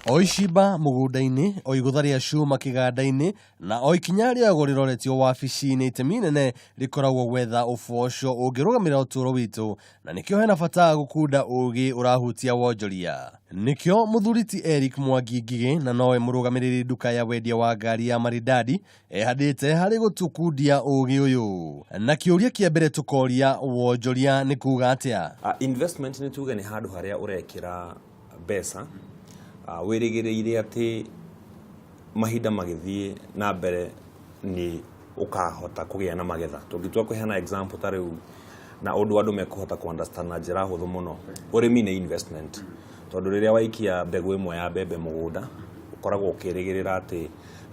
O icimba mũgũnda-inĩ, o igũtha rĩa cuma kĩganda-inĩ, na o ikinya rĩoyagwo rĩroretio wabici-inĩ, itemi inene rĩkoragwo gwetha ũboco ũngĩrũgamĩrĩra ũtũũro witũ, na nĩkĩo hena bata gũkunda ũgĩ ũrahutia wonjoria. Nĩkĩo mũthuri ti Eric Mwangi Ngigĩ, na nowe mũrũgamĩrĩri nduka ya wendia wa ngari ya Maridadi, ehandĩte harĩ gũtũkundia ũgĩ ũyũ. Na kĩũria kĩa mbere tũkoria wonjoria nĩ kuga atĩa? Investment nĩ tuge nĩ handũ harĩa ũrekĩra mbeca wĩrĩgĩrĩire atĩ mahinda magĩthiĩ na mbere nĩ ũkahota kũgĩa na magetha. Tũngĩtua kũheana example ta rĩu na ũndũ andũ mekũhota kũ understand na njĩra hũthũ mũno, ũrĩmi nĩ investment, tondũ rĩrĩa waikia mbegũ ĩmwe ya mbembe mũgũnda, ũkoragwo ũkĩrĩgĩrĩra atĩ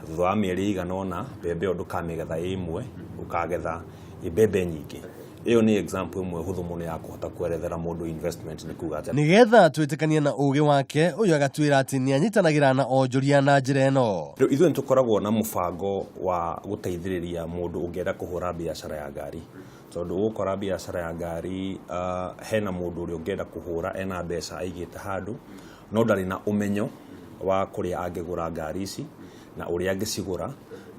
thutha wa mĩeri ĩigana ũna mbembe ĩyo ndũkamĩgetha ĩ ĩmwe, ũkagetha mbembe nyingĩ. Ĩyo nĩ example ĩmwe hũthũ mũno ya kũhota kwerethera mũndũ investment nĩ kuga atĩa. Nĩgetha twĩtĩkanie na ũgĩ wake, ũyũ agatwĩra atĩ nĩanyitanagĩra na onjoria na njĩra ĩno. Rĩu ithuĩ nĩtũkoragwo na mũbango wa gũteithĩrĩria mũndũ ũngĩenda kũhũra biacara ya ngari, tondũ ũgũkora biacara ya ngari hena mũndũ ũrĩa ũngĩenda kũhũra ena mbeca aigĩte handũ, no ndarĩ na ũmenyo wa kũrĩa angĩgũra ngari ici na ũrĩa angĩcigũra,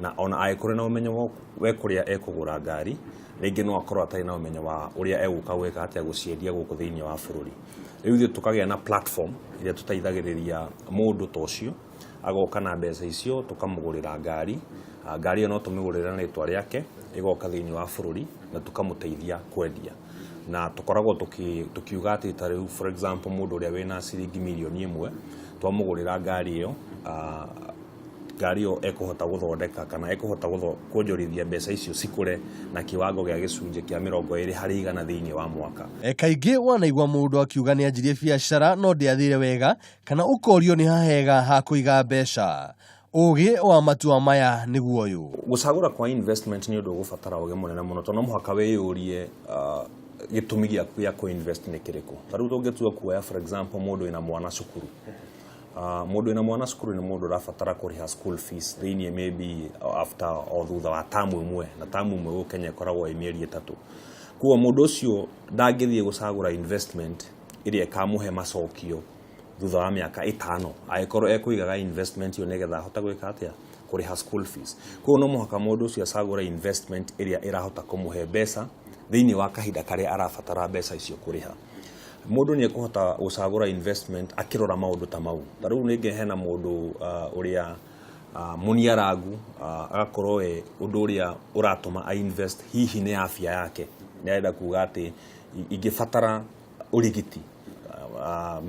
na ona angĩkorwo na ũmenyo we kũrĩa ekũgũra ngari, rĩngĩ no akorwo atarĩ na ũmenyo wa ũrĩa egũka gwĩka atĩa gũciendia gũkũ thĩinĩ wa bũrũri. Rĩu ithuĩ tũkagĩa na platform ĩrĩa tũteithagĩrĩria mũndũ ta ũcio, agoka na mbeca icio tũkamũgũrĩra ngari, ngari ĩyo no tũmĩgũrĩre na rĩtwa rĩake, ĩgoka thĩinĩ wa bũrũri na tũkamũteithia kwendia. Na tũkoragwo tũkiuga atĩ ta rĩu for example mũndũ ũrĩa wĩna ciringi mirioni ĩmwe, twamũgũrĩra ngari ĩyo, ngari ĩyo ekũhota gũthondeka kana ekũhota kuonjorithia mbeca icio cikũre na kiwango gĩa gĩcunjĩ kĩa 20% thĩinĩ wa mwaka. Kaingĩ wanaigua mũndũ akiuga nĩanjirie biacara no ndĩathire wega, kana ũkorio nĩ hahega ha kũiga mbeca. Ũgĩ wa matua maya nĩguo ũyũ. Gũcagũra kwa investment nĩ ũndũ ũgũbatara ũgĩ mũnene mũno, tondũ no mũhaka wĩyũrie gĩtũmi gĩaku gĩa kũ invest nĩ kĩrĩkũ. Ta rĩu tũngĩtua kuoya for example mũndũ wĩna mwana cukuru. Mũndũ wĩna mwana cukuru nĩ mũndũ ũrabatara kũrĩha school fees thĩinĩ maybe after o thutha wa tamu ĩmwe, na tamu ĩmwe gũkũ Kenya ĩkoragwo ĩ mĩeri 3. Koguo mũndũ ũcio ndangĩthiĩ gũcagũra investment ĩrĩa ĩkamũhe macokio thutha wa mĩaka 5, angĩkorwo ekũigaga investment ĩyo nĩgetha ahote gwĩka atĩa, kũrĩha school fees. Koguo no mũhaka mũndũ ũcio acagũre investment ĩrĩa ĩrahota kũmũhe mbeca thĩinĩ wa kahinda karĩa arabatara mbeca icio kũrĩha. Mũndũ nĩ ekũhota gũcagũra investment akĩrora maũndũ ta mau. Ta rĩu rĩngĩ hena mũndũ ũrĩa mũniarangu, agakorwo we ũndũ ũrĩa ũratũma a invest hihi nĩ afya yake. Nĩ arenda kuga atĩ ingĩbatara ũrigiti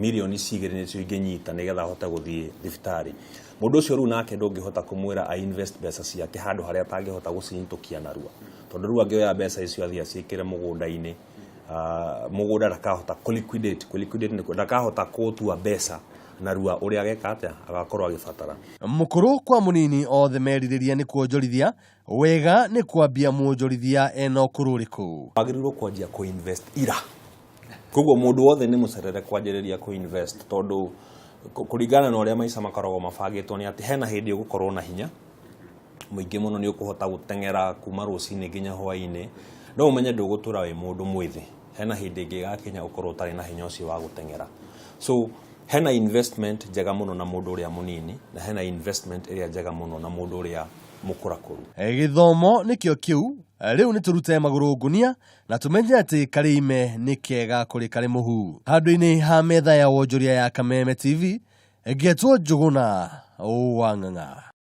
mirioni ici igĩrĩ nĩcio ingĩnyita nĩgetha ahote gũthiĩ thibitarĩ. Mũndũ ũcio rĩu nake ndũngĩhota kũmwĩra a invest mbeca ciake handũ harĩa atangĩhota gũcihĩtũkia narua, tondũ rĩu angĩoya mbeca icio athiĩ aciĩkĩre mũgũnda-inĩ, mũgũnda ndakahota kũ liquidate, kũ liquidate nĩ ndakahota kũũtua mbeca narua ũrĩa ageka atĩa agakorwo agĩbatara. Mũkũrũ kwa mũnini othe merirĩria nĩ kuonjorithia, wega nĩ kwambia mwonjorithia ena ũkũrũ ũrĩkũ? Wagĩrĩirwo kwanjia kũ invest ira. Koguo mũndũ wothe nĩ mũcerere kwanjĩrĩria kũ invest, tondũ kũringana na ũrĩa maica makoragwo mabangĩtwo nĩ atĩ hena hĩndĩ ũgũkorwo na hinya mũingĩ mũno, nĩ ũkũhota gũteng'era kuma rũcinĩ nginya hwainĩ, no ũmenye ndũgũtũra wĩ mũndũ mwĩthĩ. Hena hĩndĩ ĩngĩ ĩgakinya ũkorwo ũtarĩ na hinya ũcio wa gũteng'era. So hena investment njega mũno na mũndũ ũrĩa mũnini, na hena investment ĩrĩa njega mũno na mũndũ ũrĩa mũkũrakũru. Gĩthomo nĩkĩo kĩu, rĩu nĩ tũrute magũrũ ngũnia na tũmenye atĩ karĩ ime nĩ kega kũrĩ karĩ mũhu. Handũ-inĩ ha metha ya wonjoria ya Kameme TV, ngetwo Njũgũna wa Ng'ang'a.